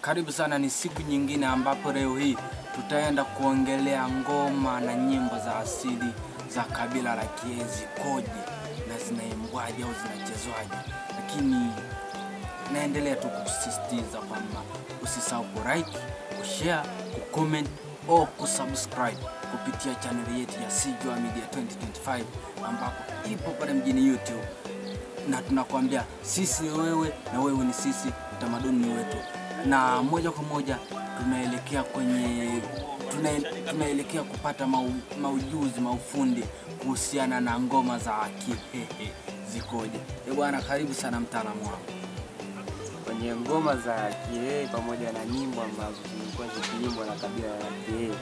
Karibu sana, ni siku nyingine ambapo leo hii tutaenda kuongelea ngoma na nyimbo za asili za kabila la Kihehe zikoje na zinaimbwaje au zinachezwaje. Lakini naendelea tu kusisitiza kwamba usisahau ku like, ku share, ku comment au ku subscribe kupitia channel yetu ya Sijua Media 2025 ambapo ipo pale mjini YouTube. Na tunakwambia sisi wewe na wewe ni sisi, utamaduni ni wetu. Na moja kwa moja tunaelekea kwenye tunaelekea kupata maujuzi, maufundi kuhusiana na ngoma za Kihehe zikoje. Bwana, karibu sana mtaalamu wangu. Kwenye ngoma za Kihehe pamoja na nyimbo ambazo zimekuwa zikiimbwa na kabila la Kihehe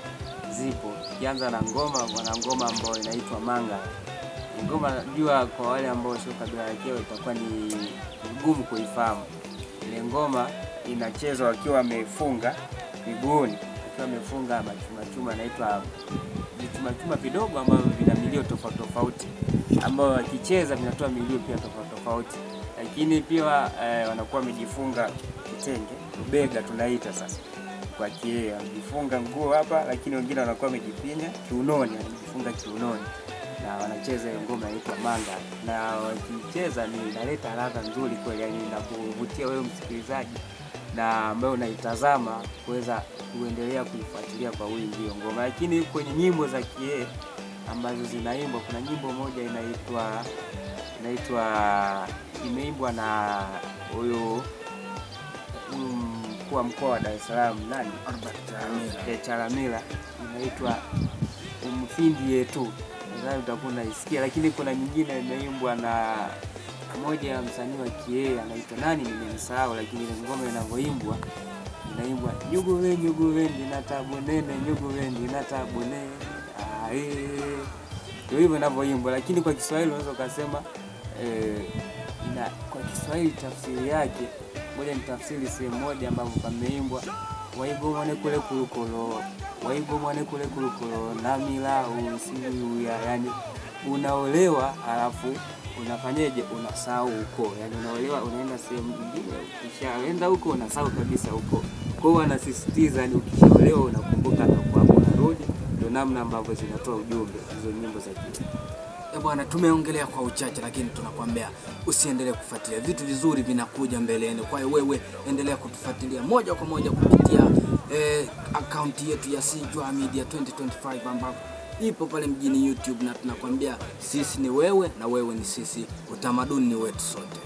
zipo. Kianza na ngoma, kuna ngoma ambayo inaitwa Manga. Ngoma najua kwa wale ambao sio kabila la Kihehe itakuwa ni ngumu kuifahamu. Ile ngoma inachezwa wakiwa wamefunga miguuni, wakiwa wamefunga machuma chuma, inaitwa vichuma chuma vidogo ambavyo vina milio tofauti tofauti, ambao wakicheza vinatoa milio pia tofauti tofauti. Lakini pia wanakuwa wamejifunga kitenge, rubega tunaita sasa kwa Kihehe, wamejifunga nguo hapa, lakini wengine wanakuwa wamejipinya kiunoni, wamejifunga kiunoni na wanacheza hiyo ngoma inaitwa Manga. Na wakicheza ni inaleta ladha nzuri kweli, yani inakuvutia wewe msikilizaji na ambaye unaitazama kuweza kuendelea kuifuatilia kwa wingi hiyo ngoma. Lakini kwenye nyimbo za Kihehe ambazo zinaimbwa, kuna nyimbo moja inaitwa imeimbwa na huyu mkuu wa mkoa wa Dar es Salaam, nani? Albert Chalamila, inaitwa Umfindi Yetu. Nadhani utakuwa unaisikia. Lakini kuna nyingine imeimbwa na mmoja ya msanii wa Kihehe anaitwa nani nimemsahau, lakini ile ngoma inavyoimbwa inaimbwa nyuguwe nyuguwe ndina tabonene nyuguwe ndina tabone. Ndio hivyo inavyoimbwa. Lakini kwa Kiswahili unaweza ukasema kwa Kiswahili tafsiri yake, ngoja nitafsiri sehemu moja ambapo pameimbwa waigomwane kule kulukolo, waigomwane kule kulukolo namila usiuya, yani unaolewa alafu unafanyeje, unasahau huko, yani unaolewa unaenda sehemu nyingine, ukishaenda huko unasahau kabisa huko. Kwa hiyo wanasisitiza ni ukishaolewa unakumbuka na kwa hapo unarudi. Ndio namna ambavyo zinatoa ujumbe hizo nyimbo za Kihehe. Bwana, tumeongelea kwa uchache, lakini tunakwambia usiendelee kufuatilia, vitu vizuri vinakuja mbeleni. Kwa hiyo wewe endelea kutufuatilia moja kwa moja kupitia akaunti yetu ya Sijua Media 2025 ambapo ipo pale mjini YouTube, na tunakwambia sisi ni wewe na wewe ni sisi, utamaduni ni wetu sote.